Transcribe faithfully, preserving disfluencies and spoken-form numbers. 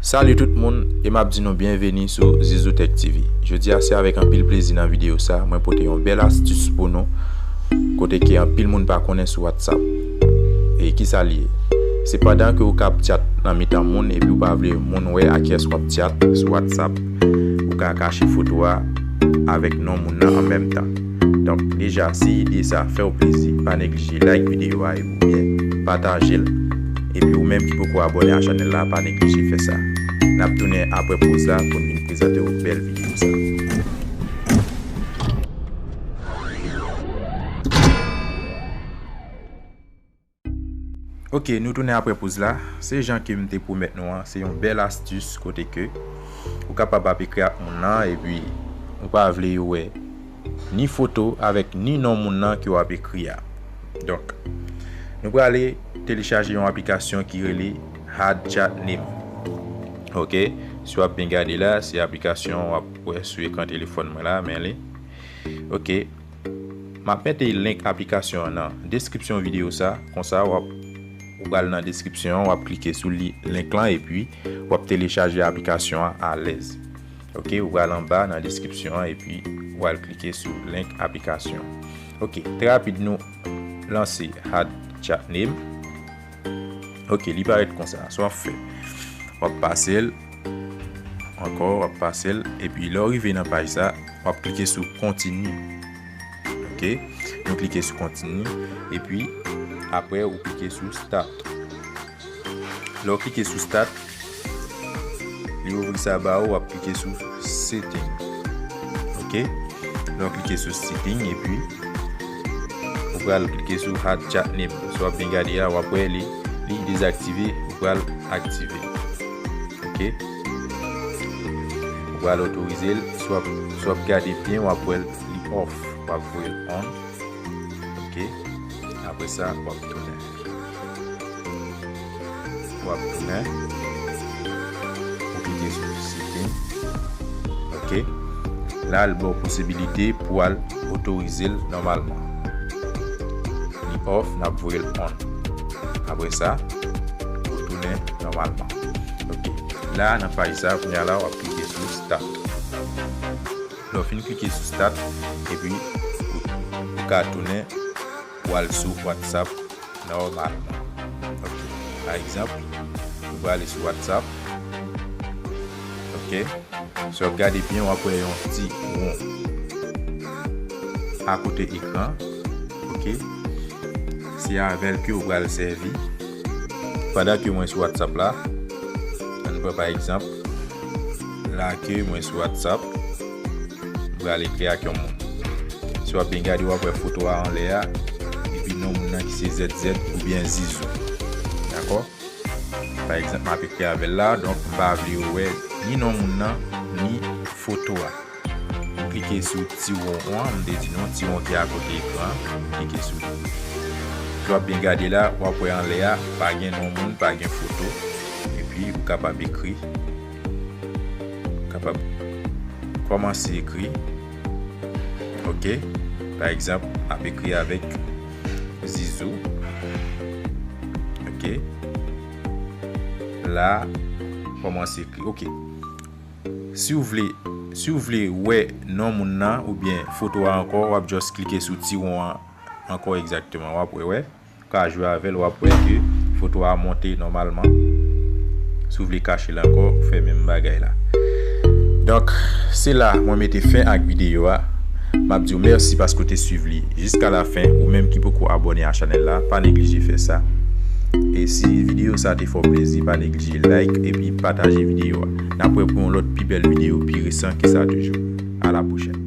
Salut tout moun, e m ap di nou byenveni sou Zizou Tech T V. Jodi a se avèk anpil plezi nan videyo sa, mwen pote yon bèl astis pou nou, kote ke anpil moun pa konnen sou WhatsApp. E kisa l ye? Se pandan ke ou k ap tchat nan mitan moun epi ou pa vle moun wè a kiyès w ap tchat sou WhatsApp, ou ka kache foto a avèk non moun nan an menm tan. Donk, deja, si ide sa fè w plezi, pa neglije like videyo a oubyen pataje l. Epi ou menm ki poko abòne a chanèl la, pa neglije fè sa. N ap tounen apre poz la pou n vin prezante w bèl videyo sa. Ok, nou tounen apre poz la. Se jan ke m te pwomèt nou an, se yon bèl astis kote ke ou kapab ap ekri ak moun nan, epi ou pa vle yo wè ni foto avèk ni non moun nan ke w ap ekri a. Donk, nou prale telechaje yon aplikasyon ki rele Hard Chat Name. Ok, si w ap byen gade la, se aplikasyon w ap wè sou ekran telefòn mwen la, men li. Ok, m ap mete link aplikasyon an nan deskripsyon videyo sa, konsa w ap, ou pral nan deskripsyon an, w ap klike sou li, link lan, epi w ap telechaje aplikasyon an alèz. Ok, ou pral anba nan deskripsyon an, epi ou al klike sou link aplikasyon. Ok, trè rapid nou lanse Hard Chat Name. Ok, li parèt konsa. Sa w ap fè, w ap pase l ankò, w ap pase l, epi lè w rive nan paj sa, w ap klike sou kontini. Ok, nou klike sou kontini, epi apre ou klike sou start. Lè w klike sou start, li ouvri sa ba ou, w ap klike sou setting. Ok, lè w klike sou setting, epi ou pral klike sou Hard Chat Name. Si w ap byen gade a, w ap wè li, li dezaktive, ou pral aktive. Ok, ou pral otorize l. Si w ap, si w ap gade byen, w ap wè li off, w ap voye l on. Ok, apre sa, w ap tounen. W ap tounen. Ou klike sou setting. Ok, la, l ba w posibilite pou w al otorize l nòmalman. Li off, n ap voye l on. Apre sa, ou tounen nòmalman. Ok, la, nan paj sa, kounye a la, w ap klike sou start. Lè w fin klike sou start, epi ou, ou ka tounen pou al sou WhatsApp nòmalman. Ok, pa egzanp, ou prale sou WhatsApp. Ok, si w ap gade byen, w ap wè yon ti won akote ekran. Ok, se avè l ke ou pral sèvi. Pandan ke mwen sou WhatsApp la, ann pran pa egzanp, la ke mwen sou WhatsApp, m pral ekri ak yon moun. Si w ap byen gade, w ap wè foto a anlè a, epi non moun nan ki se Z Z oubyen Zizou. Dakò? Pa egzanp, m ap ekri avè l la, donk m pa vle yo wè ni non moun nan, ni foto a. M klike sou ti won an, m te di nou, ti won ki akote ekran an, m klike sou li. Si w ap byen gade la, w ap wè anlè a, pa gen non moun, pa gen foto. Epi, ou kapab ekri, ou kapab kòmanse ekri. Ok? Pa egzanp, m ap ekri avèk Zizou. Ok? La, kòmanse ekri. Ok. Si w vle, si w vle wè non moun nan oubyen foto a ankò, w ap just klike sou ti won an ankò egzakteman. W ap wè, wè. Ou ka jwe avè l, w ap wè ke foto a monte nòmalman. Si w vle kache l ankò, ou fè menm bagay la. Donk, se la mwen mete fen ak videyo a. M ap di w mèsi paske w te swiv li jiska la fen. Ou menm ki poko abòne a chanèl la, pa neglije fè sa. E si videyo sa te fè w plezi, pa neglije like epi pataje videyo a. N ap wè pou yon lòt pi bèl videyo, pi resan ke sa toujou. A la pwochèn.